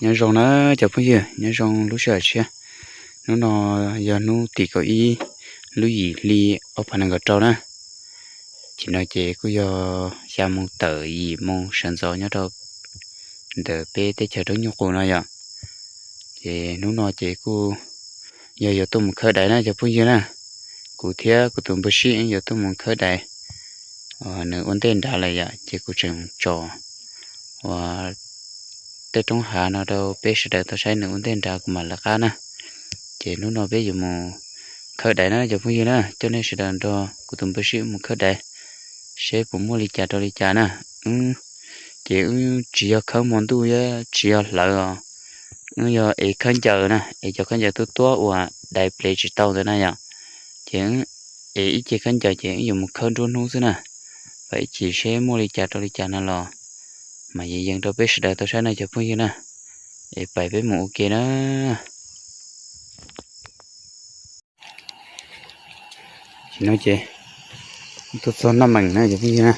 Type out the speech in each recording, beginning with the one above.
Nyob zoo na cov phooj ywg, nyob zoo lub sij hawm tshiab. Hnub no yog hnub tim kaum ib lub yim hli ob phav nees nkaum rau na. Chim no ces kuj yog xya moo tawm yim moo sawv ntxov nyob rau ntawm peb teb chaws Roob Nyuj Qus no yom. Ces hnub no ces kuj yog yuav tuaj mus khawb daiv na cov phooj ywg na. Kuv thiab kuv tus npawg Sib yuav tuaj mus khawb daiv. Nws ua ntej nrad lawm yom, ces kuv tseem tso uas tej roob hav no rau peb sawv daws tau saib, nws ua ntej nrad kuv mam lawv qab na. Ces hnub no peb yuav mus khawb daiv na cov phooj ywg na, coj nej sawv daws nrog kuv tus npawg Sib mus khawb daiv, seb puas muaj li cas rau li cas na. Ces wb tsis yog khawb hmo ntuj, tsis yog hlawv os, wb yog ev khaub ncaws na, ev cov khaub ncaws tuab tuab uas daiv plev tsis tau ntawd na yom. Ces wb ev ib ce khaub ncaws ces wb yuav mus khawb nruab hnub xwb na. Pais ib chim seb muaj li cas rau li cas no los mas yeej yees rau peb sawv daws tau saib na cov phooj ywg na. Es pais peb mus ua ke na. Tam sim no ces tuaj txog Naj Meem na cov phooj ywg na.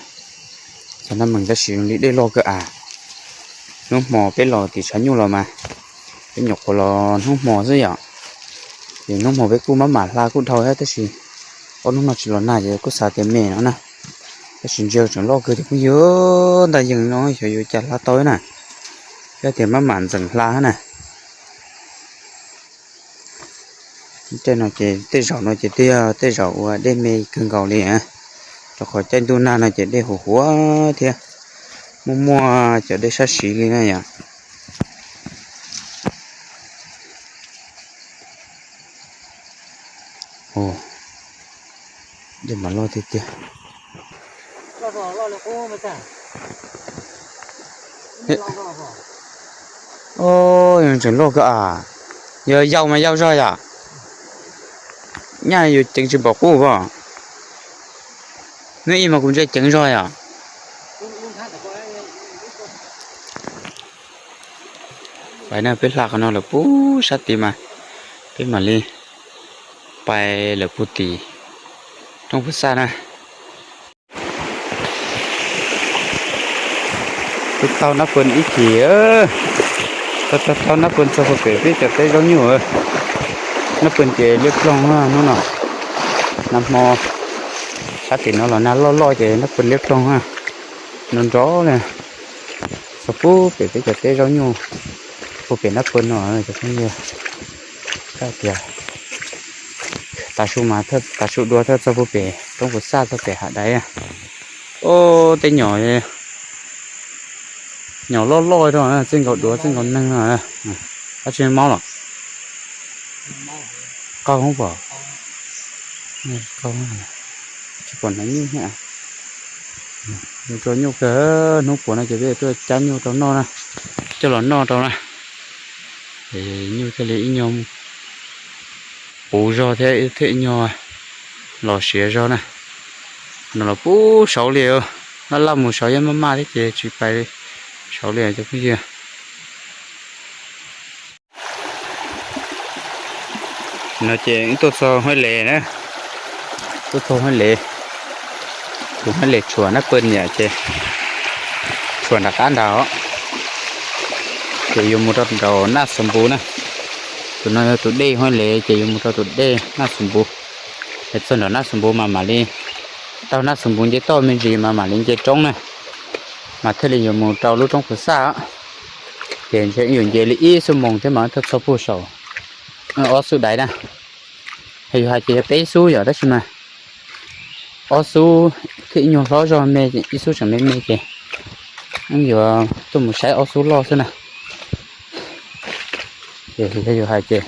Txog Naj Meem tab sis zoo li dej loj kawg av. Hnub hmo peb los tim tshav nyuj los mas, peb nyuam qhuav los hnub hmo xwb yom. Ces hnub hmo peb kuj maj mam hla kuj dhau thiab tab sis ob hnub no tsis los nag ces kuj xav tias me no na. Tab sis ntsia tseem loj kawg cov phooj ywg, ntaj yees no xyov yuav cas hla tau na. Yog tias maj mam ntxeem hla na. Tej no ces tej zaum no ces twb yog tej zaum uas dej me kawg nkaus li, rau qhov caij ntuj nag no ces dej huv huav thiab, muaj muaj cov dej sab siv li na yom. Dej mas loj tiag tiag. Yog tseem loj kawg as. Yog yau mas yau zog yom. Nyaj yuav ceev tsis pom qub as. Hnub ib mas kuv ntsia ceev zog yom. Pais na, peb hla qhov no lawm puag sab tid mas peb mam li pais lawm puag tim roob Phuv Xaj na. Twb taug Nab Pw ib chim, taug taug taug Nab Pw txog puag pem peb cov teb zaub nyuj. Nab Pw ces liab ploog hnub no, nag hmo sab tim no los nag loj loj ces Nab Pw liab ploog nrov nrov li. Txog puag pem peb cov teb zaub nyuj puag pem Nab Pw no cov phooj ywg, tias tav su mas tav su dua thawj txog puag pem roob Phuv Xaj txog pem hav daiv. Ob tej nyom, nyom loj loj rau txij nkaus duav txij nkaus neeg no. Dab tsi maub los? Qaug hoob pom, tsis pom hnav nyuj thiab. Rau nyuj kawg, hnub puav no ces peb tuaj cab nyuj rau noj na, coj los noj rau na. Nyuj thiaj li ib nyuag puv zog thiab thiaj ib nyuag los siav zog na. No los puag saud li, laj laj mus saud yeej maj maj thiab ces tsis pais saud li cov phooj ywg. No ces tuaj txog Huab Lev na, tuaj txog Huab Lev, tus Huab Lev tshuam Nab Pw yom ces tshuam nram qab nrad os, ces yuav mus rau nraum Naj Xus Npus na. Tus no yog tus dej Huab Lev ces yuav mus rau tus dej Naj Xus Npus. Es txog nraum Naj Xus Npus mas mam li taug Naj Xus Npus nce toj me ntsis mas mam li nce roob na, mas thiaj li yuav mus rau lub roob Phuv Xaj. Ces ntshe yuav nce li ib xuab moos thiab mas thiaj txog puag saum ob xub daiv na. Yus hais ces yog peb xub yom, tab sis mas ob xub thiab ib nyuag hlob zog me, ib xub tseem me me ces yuav tuaj mus saib ob xub loj xwb na. Ces yog yus hais ces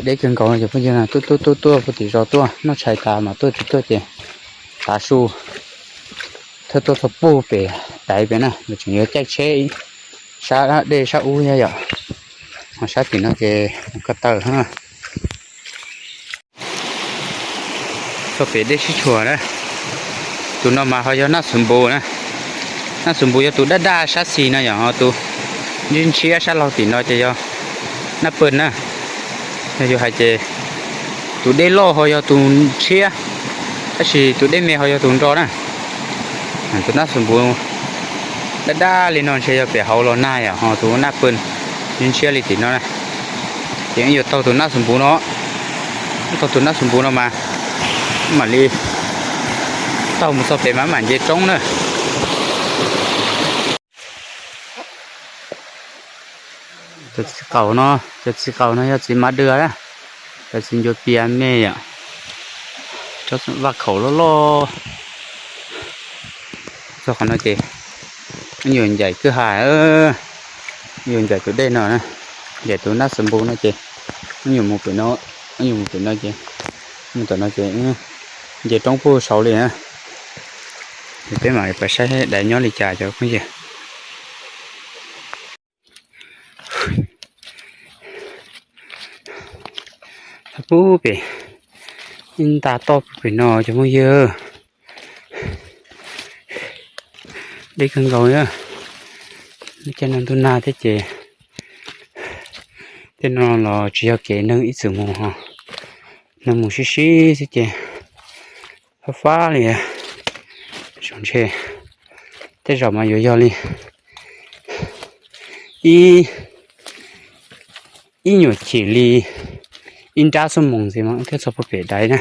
deb kawg nkaus cov phooj ywg na, tuaj tuaj tuaj tuaj puag tim zos tuaj noj tshais tas mas tuaj tim tuaj ces tav su thawj tuaj txog puag pem daiv pem na, nws tseem yuav caij tsheb sab dej sab ub thiab yom. Ho sab tim no ces mus ko taw. Txog pem dej sib tshuam na, tus no mas ho yog Naj Xus Npus na. Naj Xus Npus yog tus daj daj sab xis no yom, ho tus ntshiab ntshiab sab laug tim no ces yog Naj Pw na. Yog yus hais ces tus dej loj ho yog tus ntshiab, tab sis tus dej me ho yog tus nro na. Tus Naj Xus Npus Dab dab li no ntshe yog pem hauv los nag yom, ho tus nab pw ntshiab li tim no na. Ces wb yuav taug tus nab xus npuv no, taug tus nab xus npuv no mas mam li taug mus txog pem mas mam nce roob na. Cov txiv qaum no, cov txiv qaum no yog txiv mav dwg na, cov txiv ncuav pias me yom, vaj khaum loj loj. Txog qhov no ces wb yuav ncaim kwj ha, wb yuav ncaim tus dej no, ncaim tus nab xus npuv no ces wb yuav mus pem no, wb yuav mus pem no ces, mus tom no ces nce roob puag saud li na. Peb mam li pais saib dais nyob li cas cov phooj ywg. Puag pem, ib nta toj puag pem no cov phooj ywg. Deb kawg nkaus na. Lub caij no ntuj nag thiab ces tej no los tsis yog kev neeg ib txwm mus ho, neeg mus sib sib xwb ces fab fab li. Zaum ntshe tej zaum mas yuav yog li ib, ib nyuam chim li ib nrab xuab moos ntxiv mas thiaj txog puag pem daiv na.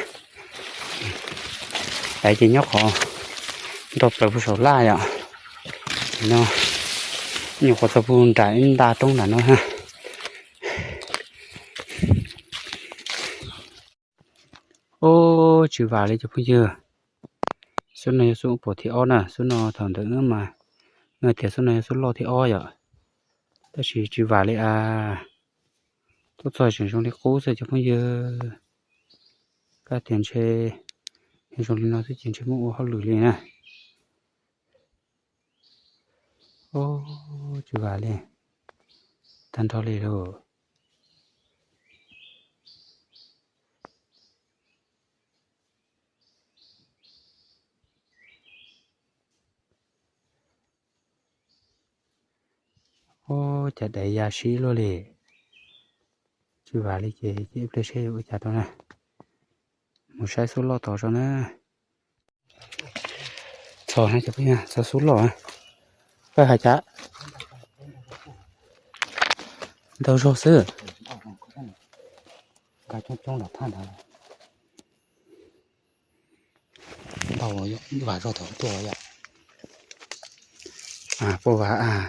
Daiv ces nyob qhov nrog plaws puag saum laj yom. No nyuam qhuav txog puag nram ib nta roob nram no. Ub, tsis vam li cov phooj ywg. Xub no yog xub pom thib ob na, xub no thaum ntawd mas nws hais tias xub no yog xub loj thib ob yom. Tab sis tsis vam li as, tuaj txog tseem zoo li qub xwb cov phooj ywg. Kab tias ntshe zoo li no xwb ces ntshe muaj ua hauj lwm li na. Ub, tsis vam li, tag nrho li lauj. Ub, cas daiv ya sib luaj li. Tsis vam li ces cia ib pliag seb yuav ua cas rau na. Mus saib xub loj tod tso na. Txog na cov phooj ywg, txog xub loj. Koj hais cas? Ntau zog xwb. Ntau, vam zog thaum tuaj yom. Puas vam,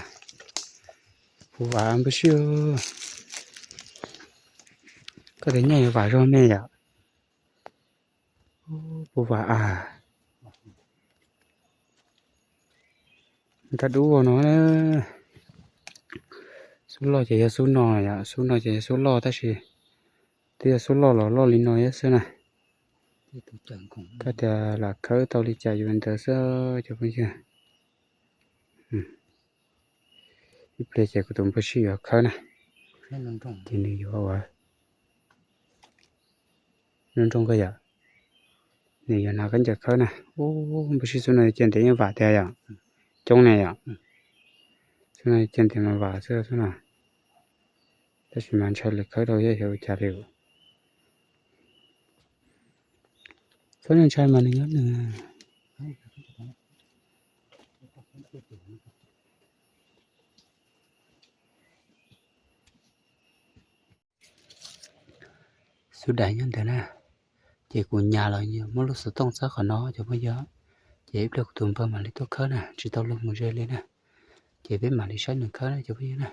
puas vam npawg Sib. Koj tias nyob yuav vam zog me yom. Puas vam as. Ntau dub no. Xub loj ces yog xub no yom, xub no ces yog xub loj tab sis twb yog xub loj los loj li no xwb na. Koj tias lam khawb tau li cas yuav ntawd xwb cov phooj ywg. Ib pliag ces kuv tus npawg Sib yuav khawb na, ces nws yuav ua nroo nroo kawg yom. Nws yuav hnav khaub ncaws khawb na. Ub, npawg Sib, xub no cia ntev yeej vam tiag yom. Coob ne yom. Xub no cia ntev mas vam xwb xwb na. Tab sis mas ntshai lawv khawb rau yog xyov ua cas li. Txhob ntshai mas nws nyob nws. Xub dais nyob ntawd na, ces kuv nyas los muab lub xov tooj txawb qhov no cov phooj ywg, ces ib pliag kuv tus npawg mam li tuaj khawb na, tsis tau luag mus ze li na, ces peb mam li saib nws khawb na cov phooj ywg na.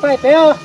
Pais peb os.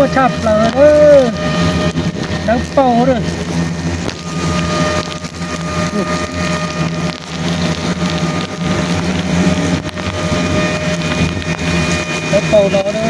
Tshaj plaws na, dawb paug na. Dawb paug no na.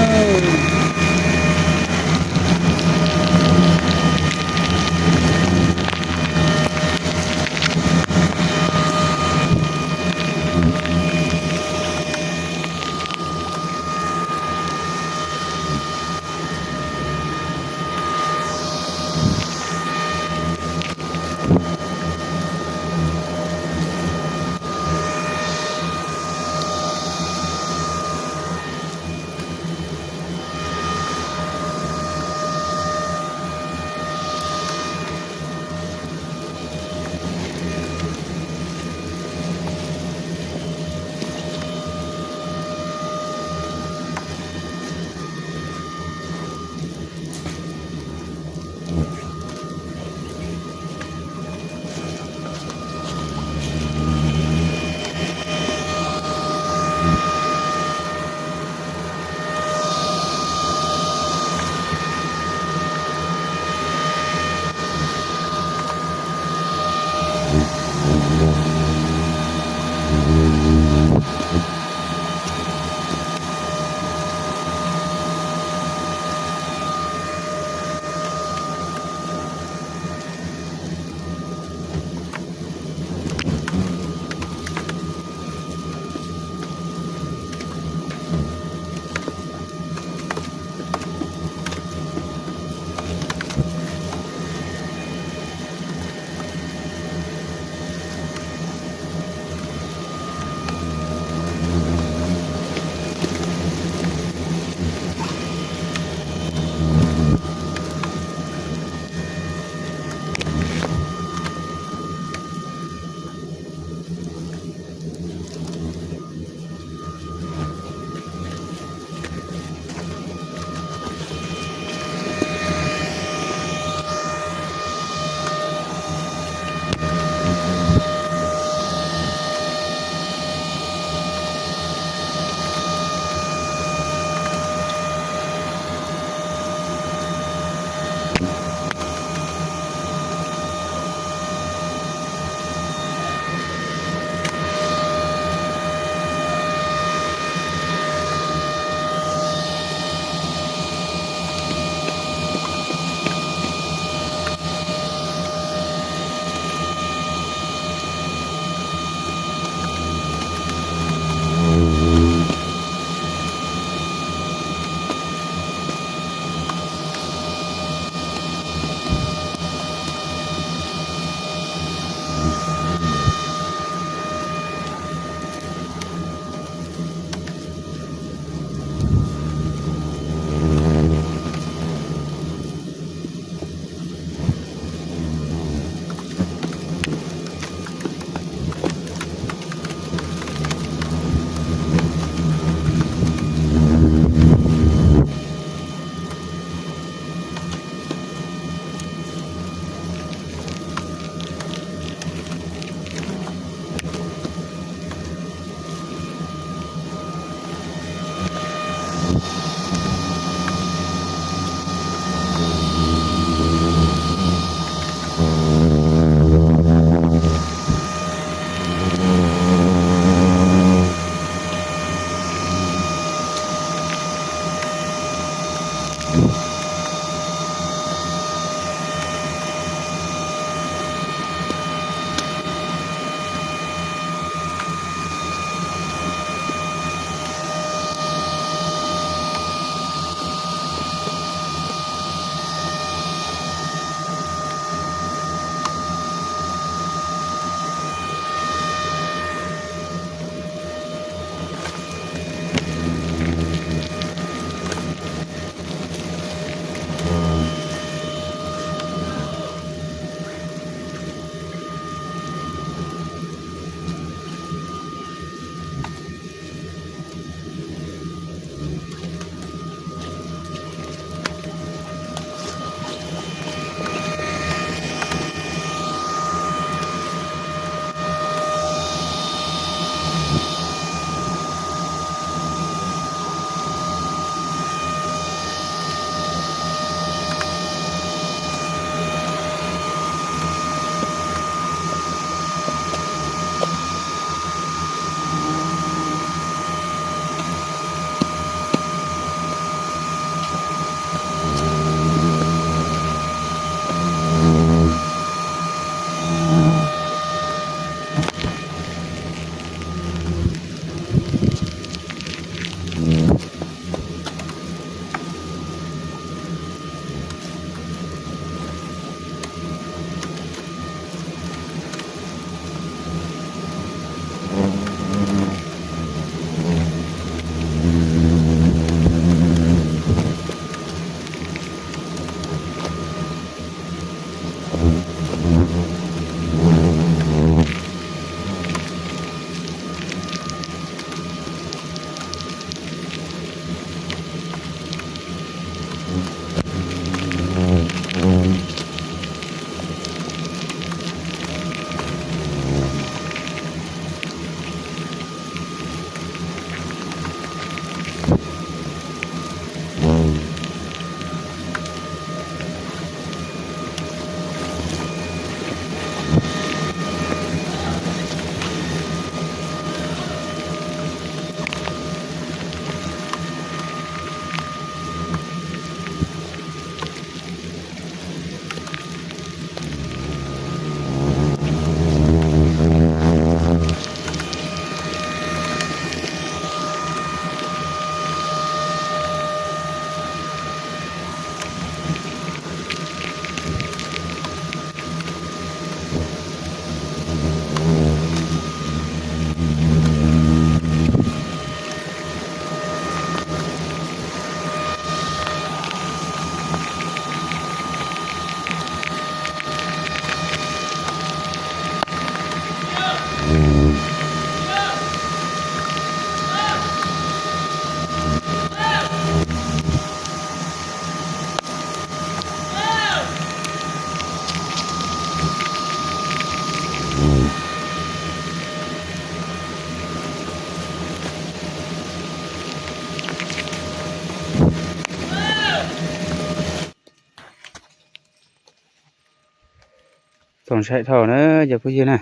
Txaus ntshai dhau na cov phooj ywg na.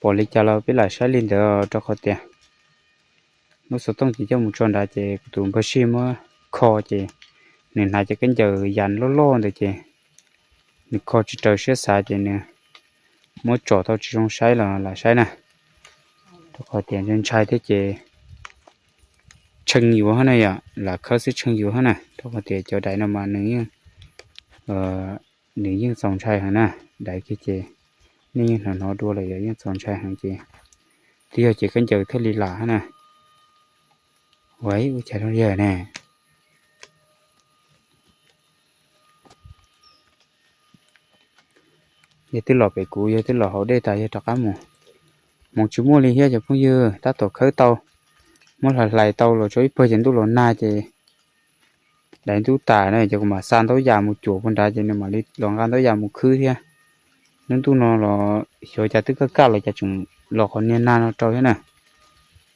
Pom li cas los peb lam saib li ntawd rau qhov tias lub xov tooj ces coj mus tso nrad ces kuv tus npawg Sij muab kho ces nws hnav cov khaub ncaws yas loj loj ntawd ces nws kho tsis raws siab xav ces nws muab tsom tau tsis zoo saib los lam saib na. Rau qhov tias ntshai ntshai thiab ces tshee yuav hab na yom, lam khawb xwb tshee yuav hab na. Rau qhov tias cov daiv no mas nws yeej, nws yeej txaus ntshai heev na. Daiv kiag ces nej yeej hnov hnov dua lawm yom, yeej txaus ntshai heev ces twb yog ces khaub ncaws thiaj li lam hab na. Ua ib ua cas rau yawg ne. Yog twb los pem kuv, yog twb los hauv dej tas yog rov qab mus. Hmoov tsis muaj li thiab cov phooj ywg, tab tom khawb tau, muab hlais hlais tau los tso ib pawg ces ntuj los nag ces daiv ntub tas na, ces kuv mam xa ntaub yas mus cuam puag nrad ces nws mam li los nqa ntaub yas mus khwb thiab. Lub ntuj no los xyov cas twb kaj kaj los cas tseem los qhov niag nag no rau thiab na.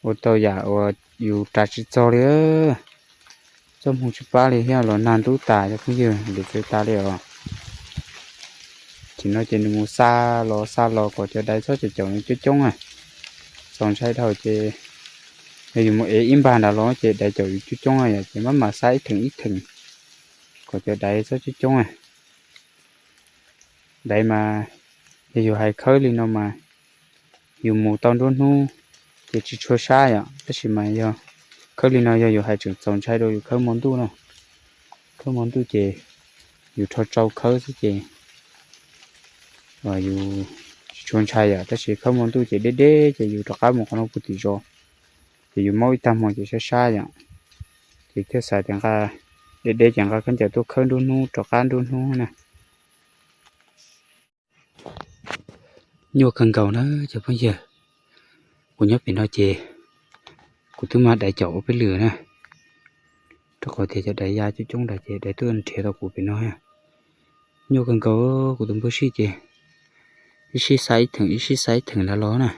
Ua tau yam uas yus rav tsis txog li. Txoj hmoo tsis pab li thiab los nag ntub tas cov phooj ywg, lim txwv tas li os. Ces no ces nws mus xa los xa los kom cov daiv txhob caum caum nws coob coob na. Txaus ntshai dhau ces yog yus mus ev ib npag nrad los ces daiv caum yus coob coob yom, ces maj mam xa ib theem ib theem kom cov daiv txhob coob coob. Daiv mas yog yus hais khawb li no mas yus mus tau nruab hnub ces tsis tshua sab yom, tab sis mas yog khawb li no yog yus hais tseem txaus ntshai rau yus khawb hmo ntuj no. Khawb hmo ntuj ces yus rho tsau khawb xwb ces yus tsis tshua ntshai yom, tab sis khawb hmo ntuj ces deb deb ces yus rov qab mus qhov no puag tim zos ces yus maub ib tag hmo ces sab sab yom. Ces thiaj xav tias nqa, deb deb ces nqa khaub ncaws tuaj khawb nruab hnub rov qab nruab hnub na. Nyuaj kawg nkaus na cov phooj ywg. Kuv nyob pem no ces kuv twb mag daiv caum ua peb lwm na, rau qhov tias cov daiv ya coob coob nrad ces daiv tuaj nrhiav tau kuv pem no. Nyuaj kawg nkaus, kuv tus npawg Sij ces ib sij xa ib theem ib sij xa ib theem nrad los na.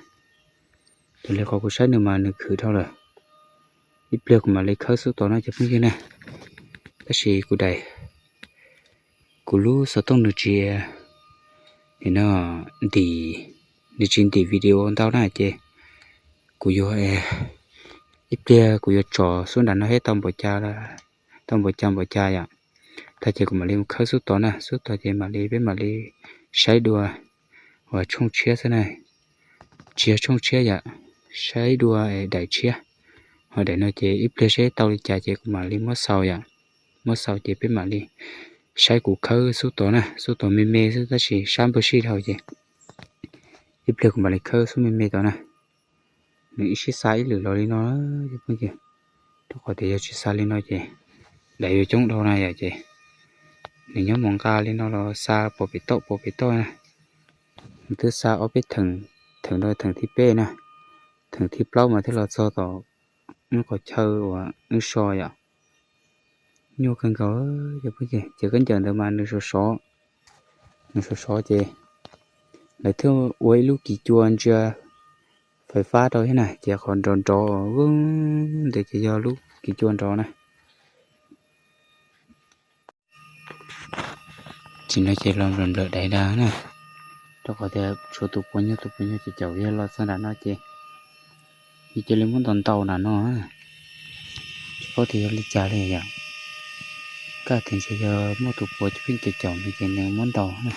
Raws li qhov kuv saib nws mas nws khwv dhau lawm. Ib pliag kuv mam li khawb xub tod no cov phooj ywg na. Tab sis kuv daim, kuv lub xov tooj nws tsis, no, ntim, nws tsis ntim video ntau na ces kuv yuav, ib pliag kuv yuav tsom xub nram no thiab tau npaum cas, tau npaum cas npaum cas yom. Tag ces kuv mam li mus khawb xub tod na, xub tod ces mam li peb mam li saib dua uas tshooj tshiab xwb na. Tsis yog tshooj tshiab yom, saib dua daim tshiab. Ho daim no ces ib pliag seb tau li cas ces kuv mam li muab xaus yom. Muab xaus ces peb mam li saib kuv khawb xub tod na, xub tod me me xwb tab sis sab npawg Sij dhau ces ib pliag kuv mam li khawb xub me me tod na. Nws ib sij xa ib lwm los li no, rau qhov tias yog tsis xa li no ces daim yuav coob dhau na yom ces nws nyob mus nqa li no los xa pov pem toj pov pem toj na. Nws twb xa ob peb theem, theem no theem thib peb na, theem thib plaub mas thiaj los txog tom wb qhov chaw uas wb so yom. Nyuaj kawg nkaus cov phooj ywg, ces khaub ncaws ntawd mas nws sov sov, nws sov sov ces lawv thiaj ua ib lub kis cua ntsia fais fab rau thiab na, ces qhov nrov nrov ntawd ces yog lub kis cua nrov na. Ces no ces los nplawm nplawm daiv dag na, rau qhov tias tshuav tus puav nyuj tus puav nyuj ces caum yawg los txog nram no ces yawg cia li muab ntaus ntaus nram no. Tsis paub tias yog li cas li yom. Kaj tias ntshe yog muaj tus puav pheej caum caum nws ces nws muab ntaus na.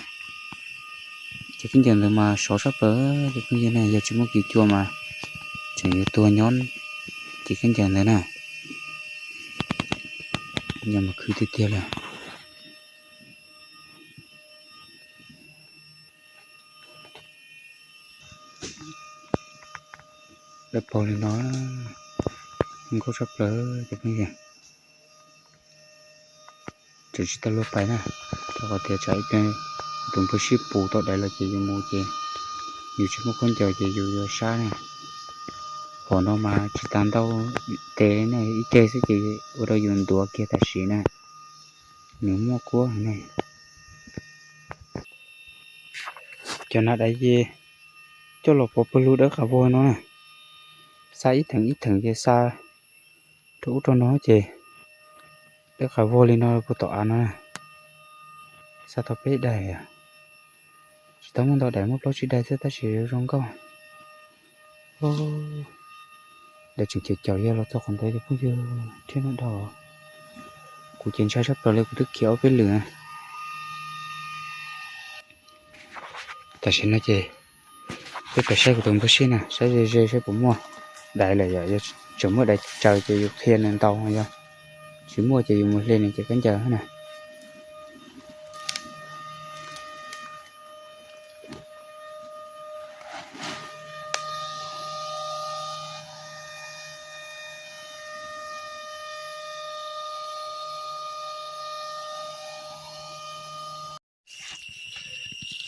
Ces khaub ncaws ntawd mas sov sab plaws, cov phooj ywg na, yog tsis muaj kis cua mas tseem yuav tuag nyob ces khaub ncaws ntawd na. Yog mas khwv tiag tiag li. Lawv paug li no, nkauj sab plaws cov phooj ywg. Tseem tsis tau luag pais na, rau qhov tias tsam ib pliag tus npawg Sij pus tau daiv los ces yus mus ces yus tsis muaj khaub ncaws ces yus yuav sab na. Phom no mas tsis tas ntau tes ne, ib teg xwb ces ua rau yus ntuav kiag tam sim na. Nws muaj kuab ne. Cov nas daiv ces coj los pov pawg lug dawb qas vog no na. Xa ib theem ib theem ces xa rau ub rau no ces dawb qas vog li no puag tom av no na. Xa tau peb daim, Tsis tau muaj ntau daim, muaj plaub tsib daim xwb tab sis zoo nkauj. Daim tseem caum caum yog los txog qhov ntawd cov phooj ywg, thiab no dhau. Kuv ces ntshai sab plaws li, kuv twb khiav ob peb lwm. Tam sim no ces peb pem saib kuv tus npawg Sij na, saib ze ze saib puas muaj daim lawm yom. Yog tseem muaj daim tsaws ces yus qhia nws ntaus, yog tsis muaj ces yus mus hle nws cev khaub ncaws na.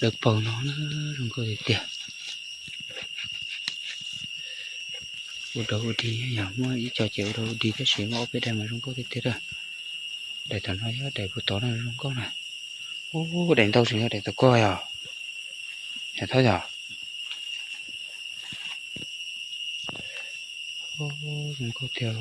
Lawv paug no na, zoo nkauj tiag tiag. Ua dog ua dig, yog muaj ib co ces ua dog ua dig tab sis muaj ob peb daim mas zoo nkauj tiag tiag a. Daim tom no yog daim puag tod no zoo nkauj na. Ub, daim ntau tseem yog daim tom ko yog. Yog thab yog. Zoo nkauj tiag.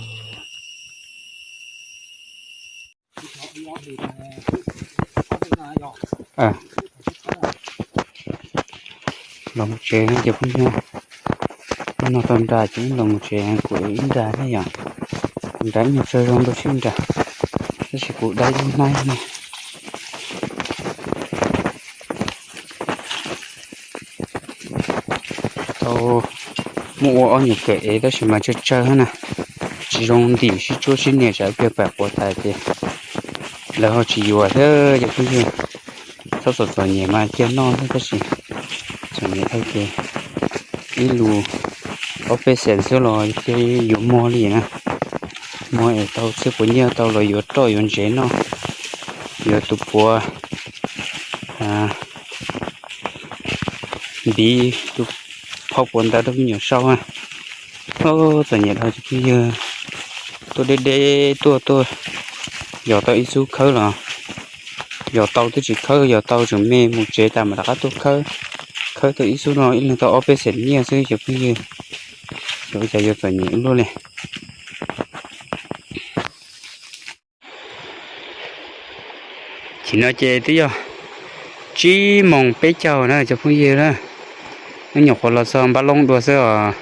Los mus tsev no ces phooj ywg, no tau nra ces los mus tsev, kuv ib nra thiab yom. Kuv nra ib nyuag tsawg zoo npawg Sij nra, tab sis kuv dai lub hnab ne. Tau muab ua ob nyuag kawm ev tab sis mas tsawg tsawg na, tsis zoo ntim sib tsuab sib nias tsam pliag pam quav tas ces lawv ho tsis yuav thiab cov phooj ywg. Txhob txom txom nyem mas cia noj thiab tab sis txom nyem dhau ces ib lus ob peb xees xwb los cia yuav mog li na. Mog es tau txhiab puas nyiaj tau los yuav roj yuav ntsev noj, yuav tus puav npiv tus phauj puav ntawv rau me nyuam sau na. Txom nyem dhau cov phooj ywg, tuaj deb deb tuaj tuaj, yog tau ib xub khawb los, yog tau twb tsis khawb, yog tau tseem me mus tsev tas mas rov qab tuaj khawb. Khawb tau ib xub no ib leeg tau ob peb xees nyiaj xwb cov phooj ywg, xyov ua cas yuav txom nyem ua luaj li. Chim no ces twb yog tsib moos peb caug na cov phooj ywg na. Hnub nyuam qhuav los txog npab loob dua xwb os.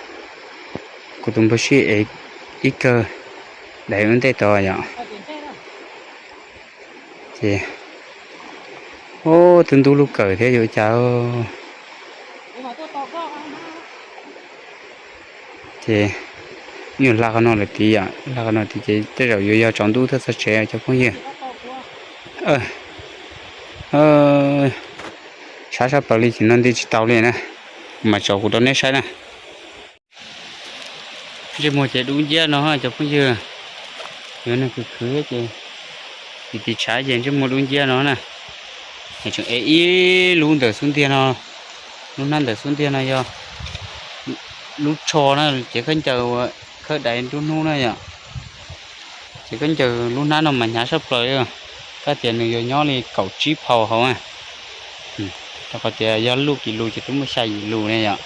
Kuv tus npawg Sij ev ib kawg daim lub ntej tod yom. Ces, o, twb ntub lub kawm thiab yuav cas. Ces nyuam hla qhov no lawm tid yom, hla qhov no tid ces tej zaum yuav yog tsaus ntuj thiaj txog tsev cov phooj ywg. Sab sab plaws li, chim no nti tsis tau li na, mas tsaus kuv rau neb saib na. Ntsej muag ces dub nciab no cov phooj ywg, yuav neeg khwv khwv ces tiv tiv tshav ces ntsej muag dub nciab no na. Tseem ev ib lub ntawm xub ntiag no, lub hnab ntawm xub ntiag no yog lub tsho na, cev khaub ncaws khawb daiv nruab hnub na yom. Ces khaub ncaws lub hnab no mas hnyav sab plaws, kab tias nws yuav nyob li kaum tsib phau hauv na. Rau qhov tias yog luj kis lus ces twb muaj xya yim lus ne yom,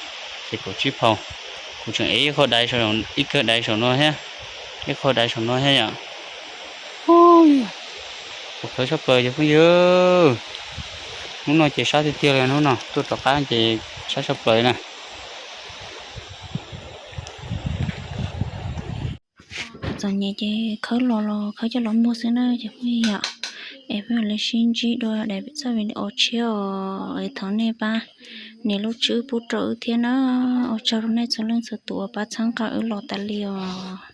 ces kaum tsib phau. Kuv tseem ev ib qho daiv, ib kawg daiv saum no thiab, ib qho daiv saum no thiab yom. Kuv khawb sab plaws cov phooj ywg, hnub no ces sab tiag tiag li, hnub no tuaj rov qab ces sab sab plaws na. Txom nyem ces khawb los los khawb coj los muag xwb na cov phooj ywg yom. Es peb mam li sib ntsib dua daim txoj video tshiab os, es thov nej pab nias lub tswb pub rau wb thiab na. Ua tsaug rau nej txhua leej txhua tus uas pab txhawb nqa wb los tas li os.